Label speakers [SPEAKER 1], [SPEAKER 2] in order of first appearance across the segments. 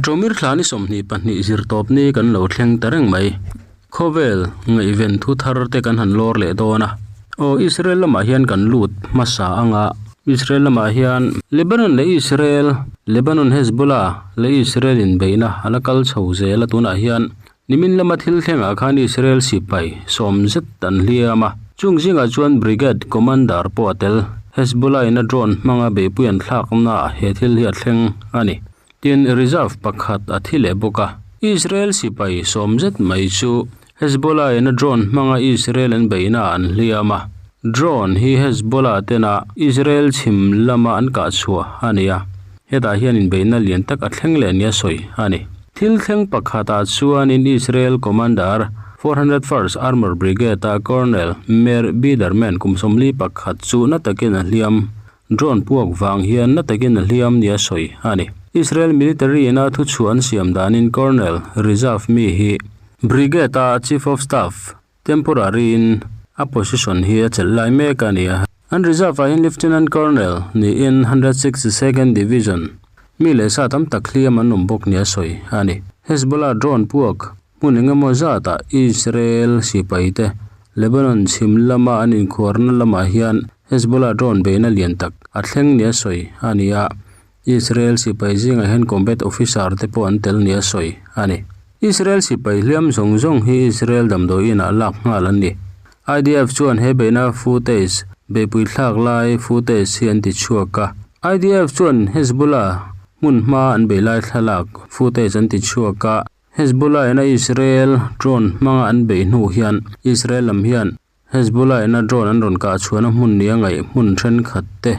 [SPEAKER 1] Ṭomir thla ni 22 zirtawpni kan lo thleng ta reng mai. Khawvel ngaihven thu thar te kan han lawr leh dawn a. Aw Israel lamah hian kan lut hmasa ang a. Israel lamah hian Lebanon leh Israel, Lebanon Hezbollah leh Israel inbeihna a la kal chho zel a tunah hian Nimin lama thil thlengah khan Israel sipai sawm zet an hliam a, chung zingah chuan Brigade Commander pawh a tel. Hezbollah in a drone hmanga beihpui an thlaknaah he thil hi a thleng a ni. Tin, reserve pakhat a thi leh bawk a. Israel sipai sawm zet mai chu Hezbollah in a drone hmanga Israel an beihnaah an hliam a. Drone hi Hezbollah tena Israel chhim lama an kah chhuah a ni a, hetah hian inbeihna lian tak a thleng leh nia sawi a ni. Thil thleng pakhatah chuanin Israel Commander, 401st Armour Brigade-a Colonel Meir Biderman kum 41 chu na takin a hliam. Drone puak vang hian na takin a hliam nia sawi a ni. Israel military-ina thuchhuah an siam danin Colonel Reserve mi hi Brigade-a Chief of Staff temporary-in a position hi a chelh lai mek a ni a. An reserve-ah hian Lieutenant Colonel niin 162nd Division mi leh sa tam tak hliam an awm bawk nia sawi a ni. Hezbollah drone puak hmun eng emaw zatah Israel sipaite Lebanon chhim lama an inkhuarna lamah hian Hezbollah drone beihna lian tak a thleng nia sawi a ni a. Israel sipai zingah hian combat officer te pawh an tel nia sawi a ni. Israel sipai hliam zawng zawng hi Israel damdawi inah lak nghal an ni. IDF chuan he beihna footage beihpui thlak lai footage hi an ti chhuak a. IDF chuan Hezbollah hmun hma an bei lai thlalak footage an ti chhuak a. Hezbollah ina Israel drone hmanga an beih hnu hian Israel lam hian Hezbollah ina drone an rawn kah chhuahna hmun nia ngaih hmun thenkhat te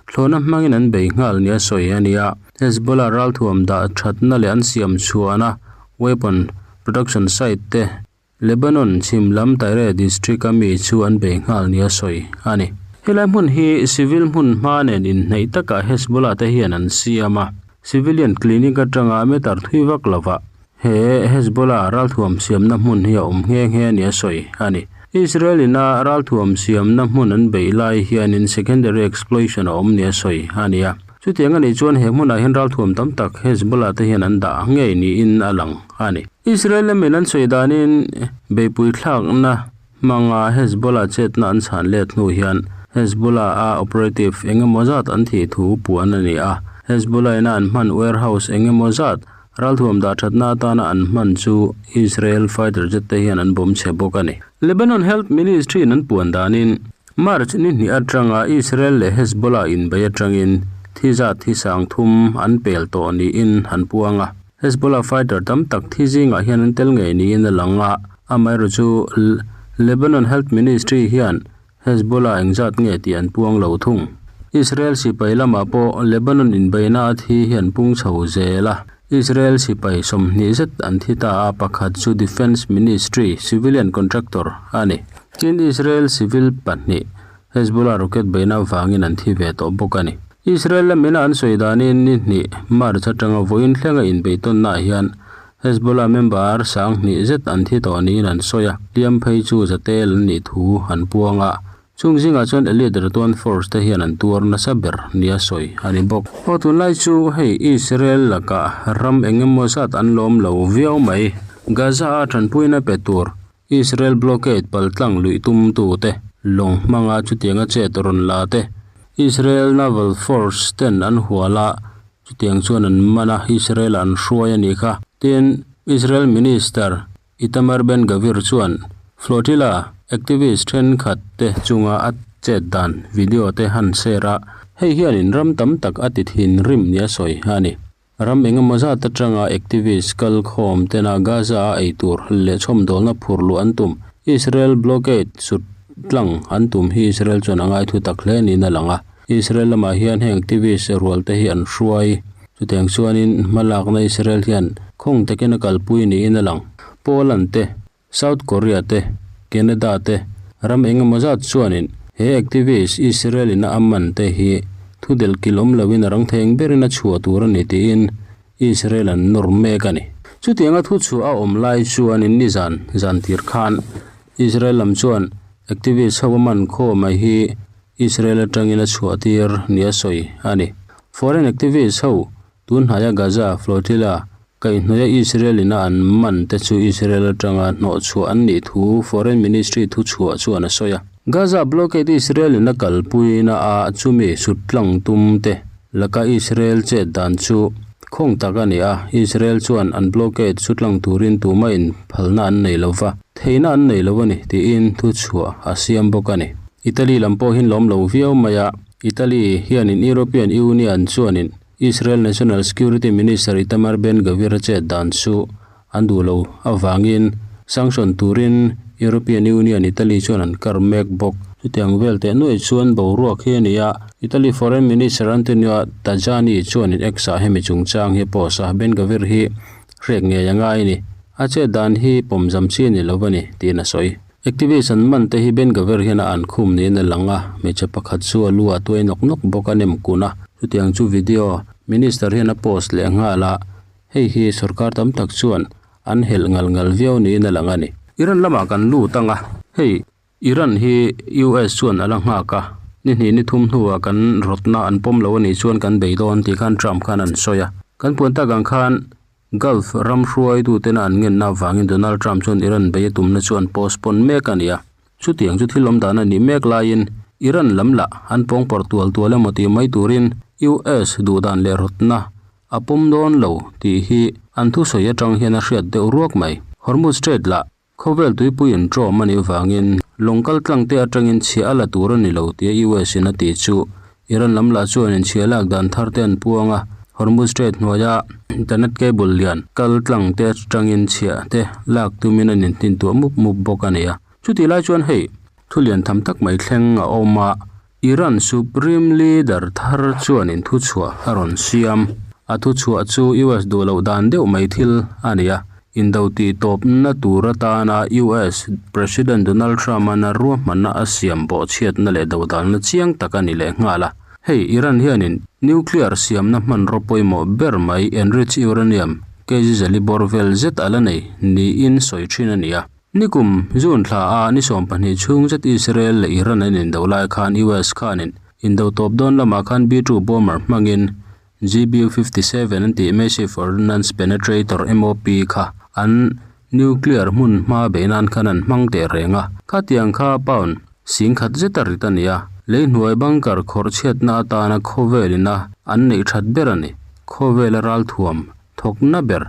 [SPEAKER 1] thlawhna hmangin an bei nghal nia sawi a ni a. Hezbollah ralthuam dah thatna leh an siam chhuahna weapon production site te Lebanon chhim lam Tyre district a mi chu an bei nghal nia sawi a ni. Helai hmun hi civil hmun hma nen inhnaih takah Hezbollah te hian an siam a, civilian clinic atanga meter thui vak lovah He Hezbollah ralthuam siamna hmun hi a awm nghe nghe nia sawi a ni. Israel ina ralthuam siamna hmun an beih lai hianin secondary explosion a awm nia sawi a ni a. Chutiang a nih chuan he hmunah hian ralthuam tam tak Hezbollah te hian an dah ngei niin a lang a ni. Israel lamin an sawi danin beihpui thlakna hmanga Hezbollah chetna an chhan let hnu hian Hezbollah a operative engemaw zat an thih thu puan a ni a. Hezbollah ina an hman warehouse engemaw zat Ralthuam dah thatna atana an hman chu Israel fighter jet te hian an bawm chhe bawk a ni. Lebanon Health Ministry in an puan danin March ni hnih atanga Israel leh Hezbollah inbei atangin thi zat hi sang thum an pel tawh niin an puang a. Hezbollah fighter tam tak thi zingah hian an tel ngei niin a lang a, amaherawhchu Lebanon Health Ministry hian Hezbollah engzat nge tih an puang lo thung. Israel sipai lamah pawh Lebanon inbeihna a thi hi an pung chho zel a. Israel sipai 20 zet an thi ta a, pakhat chu Defence Ministry civilian contractor a ni. Tin, Israel civil pahnih Hezbollah rocket beihna avangin an thi ve tawh bawk a ni. Israel lamina an sawi danin ni hnih March atanga vawiin thlenga inbeihtawnnaah hian Hezbollah member 2000 zet an thi tawh niin an sawi a, hliam phei chu zatel an nih thu an puang a. Chung zingah chuan elite Radwan Force te hian an tuar nasa ber nia sawi a ni bawk. Aw tunlai chu hei Israel lakah ram eng emaw zat an lawm lo viau mai. Gaza a tanpuina pe tur Israel blockade paltlang luih tumtu te lawng hmanga chutianga chet rawn la te Israel Naval Force ten an hual a, Chutiang chuan an man a, Israel-ah an hruai a nih kha. Tin, Israel Minister Itamar Ben-Gvir chuan flotilla activist thenkhat te chunga a chet dan video te han share a, hei hianin ram tam tak a ti thinrim nia sawi a ni. Ram engemaw zat atanga activist kal khawm tena Gaza-a ei tur leh chhawmdawlna phur luh an tum. Israel blockade sut tlang an tum hi Israel chuan a ngaithu tak hle niin a lang a. Israel lamah hian heng activist rual te hi an hruai. Chutiang chuanin hmalakna Israel hian khawng takin a kalpui niin a lang. Poland te, South Korea te, Canada te ram engemaw zat chuanin he activist Israel in a aman te hi thu delh kilh awm loin a rang theng berin a chhuah tur a ni tiin Israel an nawr mek a ni. Chutianga thu chhuah a awm lai chuanin nizan zan tir khan Israel lam chuan activist ho a man khawm a hi Israel atangin a chhuah tir nia sawi a ni. Foreign activist ho tun hnaia Gaza flotilla Kaihhnawia Israel ina an man te chu Israel atanga hnawhchhuah an nih thu Foreign Ministry thuchhuah chuan a sawi a. Gaza blockade Israel in a kalpuina ah chumi suttlang tum te laka Israel chet dan chu khawng tak a ni a, Israel chuan an blockade sutlang turin tuma in phalna an nei lo va, theihna an nei lo a ni tiin thuchhuah a siam bawk a ni. Italy lam pawh hin lawm lo viau mai a, Italy hianin European Union chuanin Israel National Security Minister Itamar Ben-Gvir a chet dan chu an duh lo avangin sanction turin European Union Italy chuan an kar mek bawk. Chutiang vel teh nuaih chuan boruak hi a ni a, Italy Foreign Minister Antonio Tajani chuanin X-ah hemi chungchang hi a post a, Ben-Gvir hi hrek ngei a ngai a ni, a chet dan hi pawmzam chi a ni lo a ni, tiin a sawi. Activist an man te hi Ben Gvir hian a an khum niin a lang a, hmeichhe pakhat chu a lu ah tuai nawk nawk bawk a nem kun a, chutiang chu video Minister hian a post leh nghal a, hei hi sorkar tam tak chuan an helh ngal ngal viau niin a lang a ni. Iran lamah kan lut ang a, hei Iran hi US chuan a la nghak a, ni hnih ni thum hnuah kan rawtna an pawm lo a nih chuan kan bei dawn tih khan Trump khan an sawi a, kan puan tak ang khan Gulf ram hruaitutena an ngenna avangin Donald Trump chuan Iran bei a tumna chu an postpone mek a ni a. Chutiang chu thil awm dan a nih mek laiin Iran lam lah an pawngpawrh tual tual emaw tih mai turin US duhdan leh rawtna a pawm dawn lo tih hi an thusawi atang hian a hriat deuh ruak mai. Hormuz Strait lah Khawvel tuipui in ṭawm a nih vangin lawng kal tlang te atangin chhiah a la tur a ni lo tia US in a ti chu Iran lam lah chuan in chhiah lak dan thar te an puang a, Hormuz Strait hnuaia internet cable lian kal tlang te atangin chhiah te lak tumin an intintuah mup mup bawk a ni a. Chutih lai chuan hei thu lian tham tak mai thleng a awm a, Iran Supreme Leader thar chuanin thuchhuah a rawn siam. A thuchhuah chu US duh loh dan deuh mai thil a ni a, indo tih tawpna tur atana US President Donald Trump-a'n a ruahmanna a siam bawhchhiatna leh dodalna chiang tak a ni leh nghal a. Hei Iran hianin nuclear siamna hmanraw pawimawh ber mai enriched uranium kg zali bawr vel zet a la nei niin sawi thin a ni a. Nikum June thla a ni 12 chhung zet Israel leh Iran an indo lai khan US khanin indo tawp dawn lamah khan B-2 bomber hmangin GBU-57 an tih Massive Ordnance Penetrator, MOP, kha an nuclear hmun hma beih nan khan an hmang teh reng a. Khatiang kha pound singkhat zeta rit a ni a, lei hnuai bunker khawrh chhiatna atana khawvel ina an neih that ber a ni. Khawvela ralthuam Thawkna ber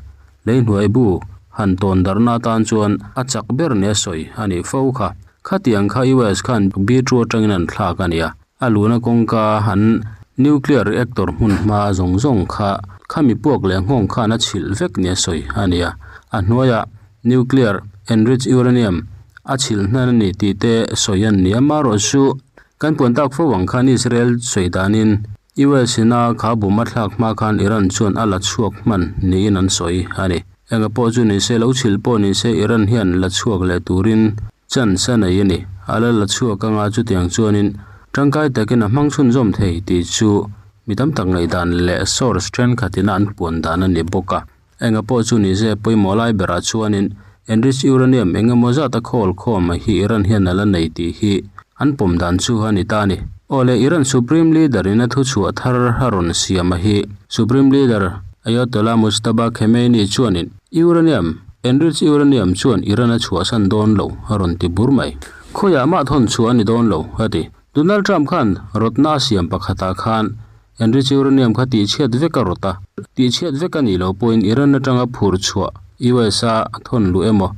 [SPEAKER 1] lei hnuai bu han tawn darhna atan chuan a chak ber nia sawi a nih fo kha. Khatiang kha US khan B-2 atangin an thlak a nia. A luna kawngka an nuclear reactor hmun hma zawng zawng kha khami puak leh nghawng khan a chhilh vek nia sawi a nia. A hnuaiah nuclear enriched uranium a chhilh hnan a ni tih te sawi an ni. Amaherawhchu kan puan tak fo ang khan Israel sawi danin US in a kha bum a thlak hma khan Iran chuan a la chhuak hman niin an sawi a ni. Enga pawh chu ni se, lo chhilh pawh ni se Iran hian la chhuak leh turin chance a nei a ni. A la la chhuak anga chutiang chuanin tangkai takin a hmang chhunzawm thei tih chu mi tam tak ngaihdan leh source thenkhatin a an puan dan a ni bawk a. Enga pawh chu ni se, pawimawh lai berah chuanin enriched uranium eng emaw zat a khawl khawm hi Iran hian a la nei tih hi an pawm dan chu a ni ta a ni. Aw le, Iran Supreme Leader in a thuchhuah thar a rawn siam a hi Supreme Leader Ayatollah Mojtaba Khamenei chuanin uranium, enriched uranium chuan Iran a chhuahsan dawn lo a rawn ti bur mai. Khawiah mah thawn chhuah a ni dawn lo, a ti. Donald Trump khan rawtna a siam pakhatah khan Enriched uranium kha tihchhiat vek a rawt a, tihchhiat vek a nih loh pawhin Iran atanga phur chhuah US a thawn luh emaw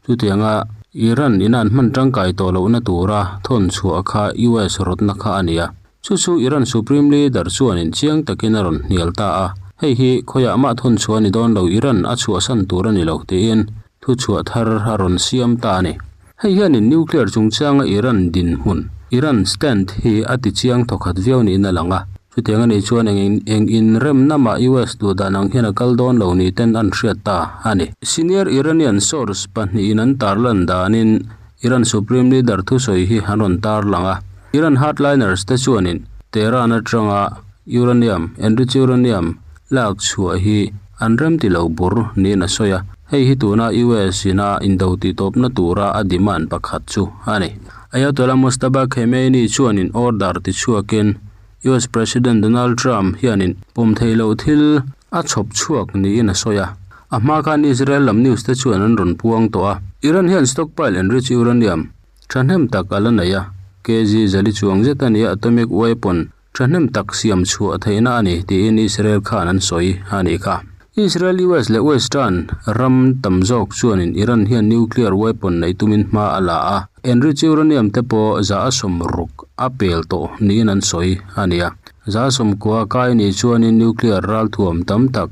[SPEAKER 1] chutianga Iran ina an hman tangkai tawh lohna tura thawn chhuah kha US rawtna kha a ni a. Chu chu Iran Supreme Leader chuanin chiang takin a rawn hnial ta a, hei hi khawiah mah thawn chhuah a ni dawn lo Iran a chhuahsan tur a ni lo tiin thuchhuah thar a rawn siam ta a ni. Hei hianin nuclear chungchanga Iran dinhmun, Iran stand, hi a ti chiang thawkhat viau niin a lang a. Chutiang a nih chuan eng eng inremna mah US duh dan ang hian a kal dawn lo ni ten an hriat ta a ni. Senior Iranian source pahnihin an tarlan danin Iran Supreme Leader thusawi hi an rawn tarlang a. Iran hardliners te chuanin Tehran atanga uranium, enriched uranium, lak chhuah hi an remti lo bur niin a sawi a, hei hi tuna US in a indo tih tawpna tura a demand pakhat chu a ni. Ayatollah Mojtaba Khamenei chuanin order ti chhuakin US President Donald Trump hianin pawm theih loh thil a chhawp chhuak niin a sawi a. A hma khan Israel lam news te chuan an rawn puang tawh a. Iran hian stockpile enriched uranium thahnem tak a la nei a, kg zali chuang zet a ni a, atomic weapon thahnem tak siam chhuah theihna a ni tiin Israel khan an sawi a nih kha. Israel, US leh Western ram tam zawk chuanin Iran hian nuclear weapon neih tumin hma a la a, enriched uranium te pawh 60% a pel tawh niin an sawi a ni a. 90% kai nih chuanin nuclear ralthuam tam tak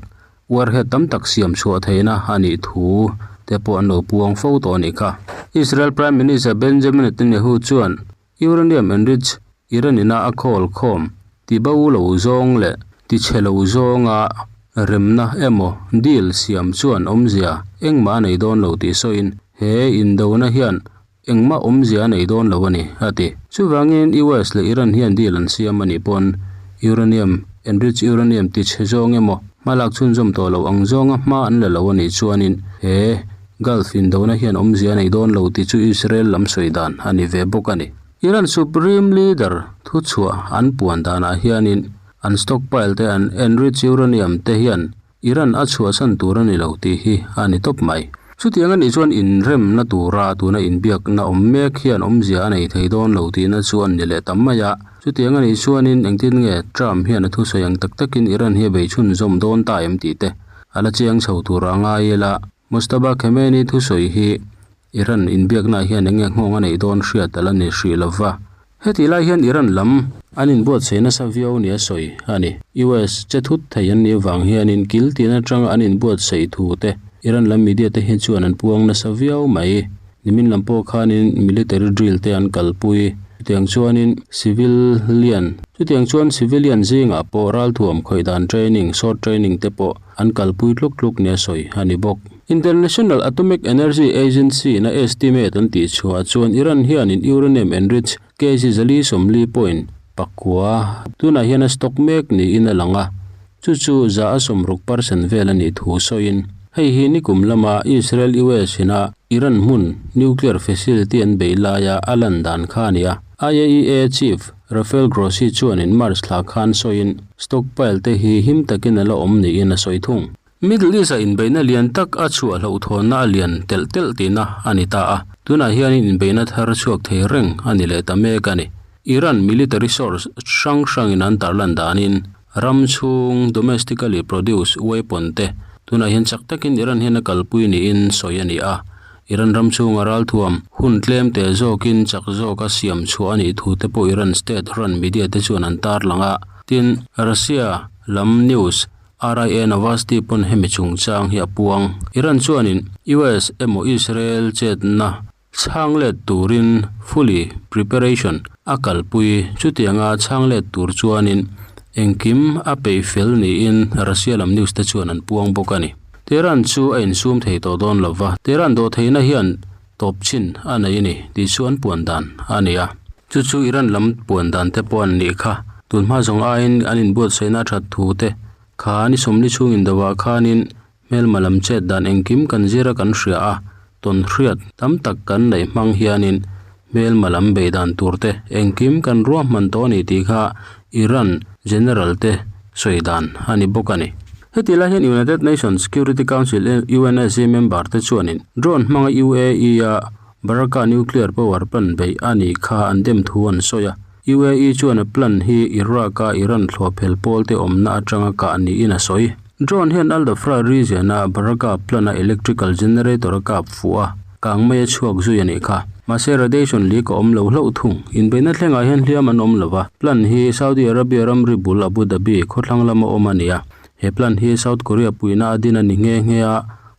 [SPEAKER 1] Warhead tam tak siam chhuah theihna a nih thu te pawh an lo puang fo tawh a nih kha. Israel Prime Minister Benjamin Netanyahu chuan uranium enrich Iran ina a khawl khawm ti bo lo zawng leh ti chhe lo zawnga remna emaw deal siam chuan awmzia engmah a nei dawn lo tih sawiin he indona hian engmah awmzia a nei dawn lo a ni, a ti. Chuvangin US leh Iran hian deal an siam a nih pawn uranium, enriched uranium ti chhe zawng emaw, hmalak chhunzawm tawh loh ang zawnga hma an la lo a nih chuanin he Gulf indona hian awmzia a nei dawn lo tih chu Israel lam sawi dan a ni ve bawk a ni. Iran Supreme Leader thuchhuah an puan danah hianin an stockpile te an enriched uranium te hian Iran a chhuahsan tur a ni lo tih hi a ni tawp mai. Chutiang a nih chuan inremna tura tuna inbiakna awm mek hian awmzia a nei thei dawn lo tihna chu an ni leh tam mai a. Chutiang a nih chuanin engtin nge Trump hian a thusawi ang tak takin Iran hi a bei chhunzawm dawn ta em tih te a la chiang chho tura ngai ila. Mojtaba Khamenei thusawi hi Iran inbiaknaah hian eng nge nghawng a neih dawn hriat a la ni hrih lo va. Hetih lai hian Iran lam an inbuatsaih nasa viau nia sawi a ni. US che thut thei an nih avang hianin kil tin atanga an inbuatsaih thu te Iran lam media te hi chuan an puang nasa viau mai. Nimin lam pawh khanin military drill te an kalpui. Chutiang chuanin civilian Chutiang chuan civilian zingah pawh ralthuam khawih dan training, short training te pawh an kalpui tluk tluk nia sawi a ni bawk. International Atomic Energy Agency in a estimate an tih chhuah chuan Iran hianin uranium enrich kg 440 point pakua tunah hian a stock mek niin a lang a, chu chu 60% percent vel a nih thu sawiin hei hi nikum lama Israel-US ina Iran hmun nuclear facility an beih laia a lan dan kha a ni a. IAEA chief Rafael Grossi chuanin March thla khan sawiin stockpile te hi him takin a la awm niin a sawi thung. Middle East-a inbeihna lian tak a chhuah hlauhthawnna a lian telh telh tihna a ni ta a, tunah hianin inbeihna thar chhuak thei reng a ni leh ta mek a ni. Iran military source hrang hrangin an tarlan danin ram chhung domestically produced weapon te tunah hian chak takin Iran hian a kalpui niin sawi a ni a, Iran ram chhunga ralthuam hun tlem teh zawkin chak zawka siam chhuah a nih thu te pawh Iran state run media te chuan an tarlang a, tin Russia lam news RIA Novosti pawn hemi chungchang hi a puang. Iran chuanin US emaw Israel chetna chhang let turin fully preparation a kalpui. Chutianga chhang let tur chuanin engkim a peih fel niin Russia lam news te chuan an puang bawk a ni. Tehran chu a insum thei tawh dawn lova, Tehran dawhtheihna hian tawp chin a nei a ni tih chu an puan dan a ni a. Chu chu Iran lam puan dan te pawh an nih kha. Tun hma zawng aiin an inbuatsaihna a that thu te kha ni sawmli chhung indawhah khanin hmelma lam chet dan engkim kan zir a kan hria a, tawn hriat tam tak kan neih hmang hianin hmelma lam bei dan tur te engkim kan ruahman tawh a ni tih kha Iran General te sawi dan a ni bawk a ni. Heti lai hian United Nations Security Council, UNSC, member te chuanin drone hmanga UAE-a Baraka nuclear power plant beih a nih kha an dem thu an sawi a. UAE chuan a plant hi Iraq-a Iran thlawhphel pawl te awmna atanga kah niin a sawi. Drone hian Al Dhafra region-a Baraka plant-a electrical generator a kap fuh a, kang mai a chhuak zui a nih kha. Mahse radiation leak a awm lo hlauh thung. Inbeihna thlengah hian hliam an awm lo va, plant hi Saudi Arabia ramri bul Abu Dhabi khawthlang lama awm a ni a. He plant hi South Korea puihna a din a ni nghe nghe a,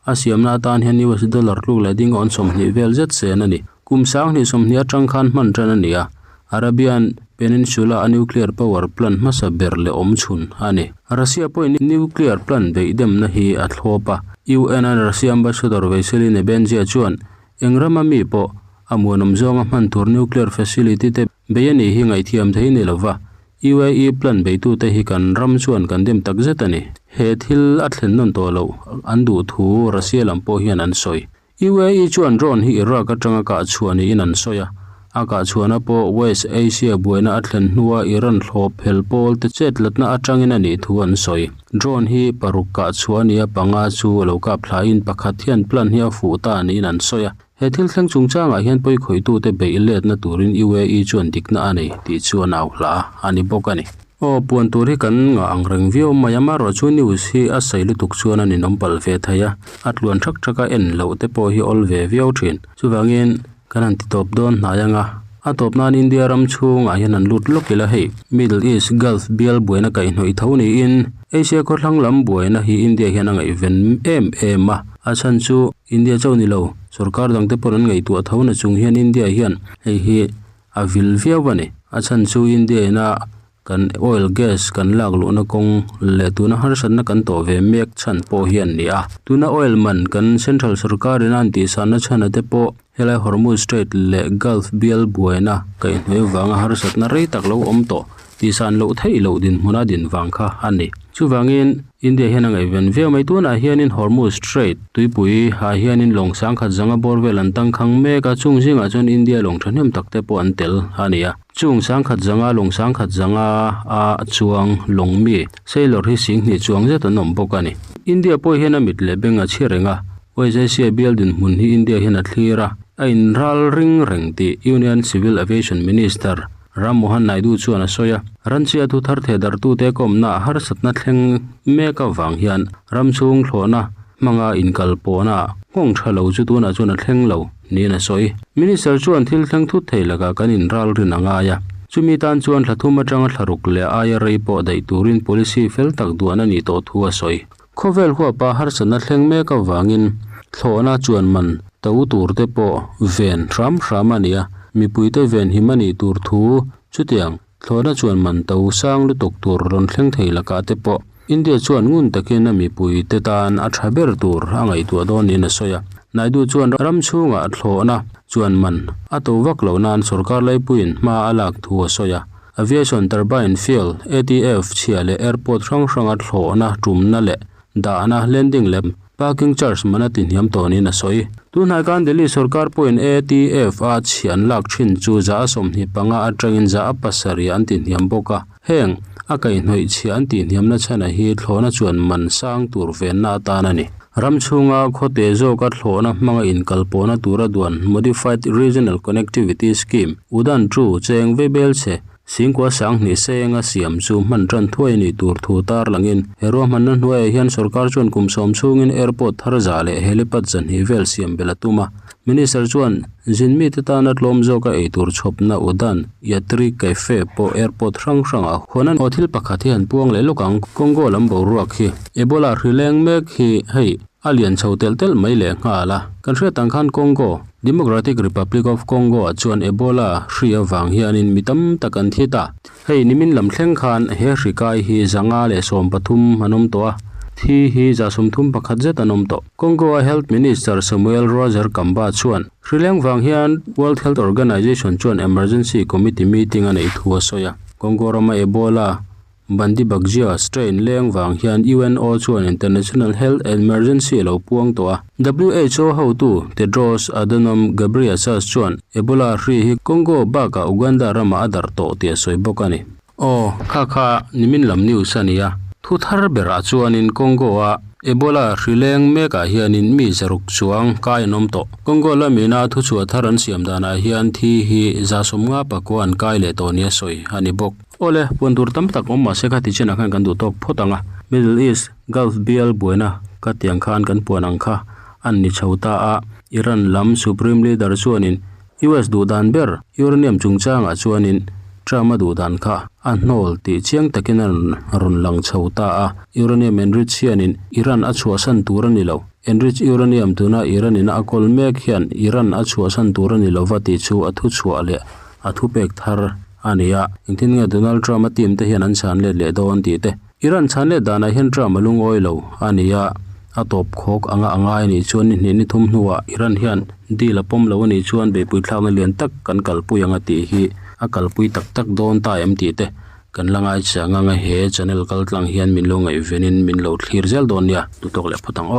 [SPEAKER 1] a siamna atan hian US dollar tluk leh ding awn 20 vel zet sen a ni. Kum 2020 atang khan hman tan a ni a, Arabian Peninsula a nuclear power plant hmasa ber leh awm chhun a ni. Russia pawhin nuclear plant beih demna hi a thlawp a, UN a Russia ambassador Vasily Nebenzia chuan eng rama mi pawh a muanawm zawnga hman tur nuclear facility te bei a nih hi ngaihthiam thei ni lova, UAE plant beitute hi kan ram chuan kan dem tak zet a ni. He thil a thlen nawn tawh loh an duh thu Russia lam pawh hian an sawi. UAE chuan drone hi Iraq atanga kah chhuah niin an sawi a. A kah chhuahna pawh West Asia buaina a thlen hnua Iran thlawp hel pawl te chettlatna atangin a nih thu an sawi. Drone hi paruk kah chhuah a ni a, panga chu a lo kap thlain pakhat hian plan hi a fuh ta niin an sawi a. He thil thleng chungchangah hian pawikhawitute beih letna turin UAE chuan dikna a nei tih chu an au hla a ni bawk a ni. Aw, puan tur hi kan ngah ang reng viau mai a, amaherawh chu news hi a sawi lutuk chuan a ninawm palh ve thei a, a tluan thak thak a en loh te pawh hi awl ve viau thin. Chuvangin kan han ti tawp dawn hnai ang a, a tawp nan India ram chhungah hian han lut lawk ila hei Middle East Gulf bial buaina kaihhnawih tho niin Asia khawthlang lam buaina hi India hian a ngaihven em em a, a chhan chu India chauh ni lo, sorkar dangte pawh an ngaihtuah tho na chung hian India hian hei hi a vil viau a ni. A chhan chu India ina kan oil gas kan lak luhna kawng leh tuna harsatna kan tawh ve mek chhan pawh hi an ni a. Tuna oil man kan central sorkar ina an tihsanna chhana te pawh helai Hormuz Strait leh Gulf bial buaina kaihhnawih avanga harsatna rei tak lo awm tawh tihsan loh theih loh dinhmuna din vang kha a ni. Chuvangin, India hian a ngaihven viau mai. Tunah hianin Hormuz Strait tuipui ah hianin lawng sangkhat zanga bawr vel an tangkhang mek a, chung zingah chuan India lawng thahnem tak te pawh an tel a ni a. Chung sangkhat zanga lawng sangkhat zanga a chuang lawng mi sailor hi singhnih chuang zet an awm bawk a ni. India pawh hian a mit leh beng a chhi reng a, West Asia bial dinhmun hi India hian a thlir a, a inral ring reng tih Union Civil Aviation Minister Ram Mohan Naidu chuan a sawi a, Ranchia thu thar theh darhtute kawmna harsatna thleng mek avang hian ram chhung thlawhna hmanga inkal pawhna nghawng tha lo chu tunah chuan a thleng lo niin a sawi. Minister chuan thil thleng thut thei lakah kan inral rin a ngai a, chumi tan chuan thla thum atanga thla ruk leh aia rei pawh daih turin policy fel tak duan a nih tawh thu a sawi. Khawvel huapa harsatna thleng mek avangin thlawhna chuan man to tur te pawh ven hram hram a ni a, mipuite ven him a nih tur thu chutiang thlawhna chuan man to sang lutuk tur rawn thleng thei lakah te pawh India chuan ngun takin a mipuite tan a tha ber tur a ngaihtuah dawn niin a sawi a. Naidu chuan ram chhungah thlawhna chuan man a to vak loh nan sorkar laipuiin hma a lak thu a sawi a. Aviation Turbine Fuel, ATF, chhia leh airport hrang hranga thlawhna, tumna leh dahna, landing leh parking charge man a tihniam tawnin a sawi. Tunhnai khan Delhi sorkar pawhin ATF a chhia an lak thin chu za a 25 atangin za a pasarih an tihniam bawk a. Heng a kaihhnawih chhia an tihniamna chhana hi thlawhna chuan man sang tur venna atan a ni. Ram chhunga khawte zawka thlawhna hmanga inkalpawhna tura duan Modified Regional Connectivity Scheme, Udan chu cheng veibel chhe Singkua Sanghnih Senga siam chu hman tan thuai nih tur thu tarlangin he ruahmanna hnuaiah hian sorkar chuan kum sawm chhungin airport thar za leh helipad zahnih vel siam belh a tum a. Minister chuan zin mite tana tlawm zawka ei tur chhawpna Udan Yatri Cafe pawh airport hrang hrangah hawn a ni. Aw thil pakhat hi han puang leh lawk ang, Congo lam boruak hi Ebola hri leng mek hi hei a lian chho telh telh mai leh nghal a. Kan hriat ang khan Congo, Democratic Republic of Congo ah chuan Ebola hri avang hianin mi tam tak an thi ta. Hei nimin lam thleng khan he hri kai hi 113 an awm tawh a, thi hi 31 zet an awm tawh. Congo-a Health Minister Samuel Roger Kamba chuan hri leng vang hian World Health Organization chuan emergency committee meeting a neih thu a sawi a. Congo rama Ebola Bundibugyo strain leng vang hian UNO chuan international health emergency a lo puang tawh a. WHO hotu Tedros Adhanom Ghebreyesus chuan Ebola hri hi Congo bakah Uganda ramah a darh tawh tih a sawi bawk a ni. Aw, kha kha nimin lam news a ni a. Thu thar berah chuanin Congo-a Ebola hri leng mekah hianin mi zaruk chuang kai an awm tawh. Congo lamina thuchhuah thar an siam danah hian thi hi 59 an kai leh tawh nia sawi a ni bawk. Awle, puan tur tam tak awm mahse kha tichinah khan kan duh tawk phawt ang a. Middle East, Gulf bial buaina ka tiang khan kan puan ang kha an ni chho ta a. Iran lam Supreme Leader chuanin US duh dan ber uranium chungchangah chuanin Trump a duh dan kha a hnawl tih chiang takin a rawn lang chho ta a. Uranium enrich hianin Iran a chhuahsan tur a ni lo. Enrich uranium tuna Iran in a kawl mek hian Iran a chhuahsan tur a ni lova tih chu a thuchhuah leh a thupek thar a ni a, engtin nge Donald Trump a team te hian an chhan let leh dawn tih te. Iran chhan let danah hian Trump a lungawi lo a ni a, a tawp khawk anga a ngai a nih chuan ni hnih ni thum hnuah Iran hian deal a pawm lo a nih chuan beihpui thlakna lian tak kan kalpui ang a tih hi a kalpui tak tak dawn ta em tih te kan la ngai chiang ang a, he channel kal tlang hian min lo ngaihvenin min lo thlir zel dawn nia, duhtawk leh phawt ang aw.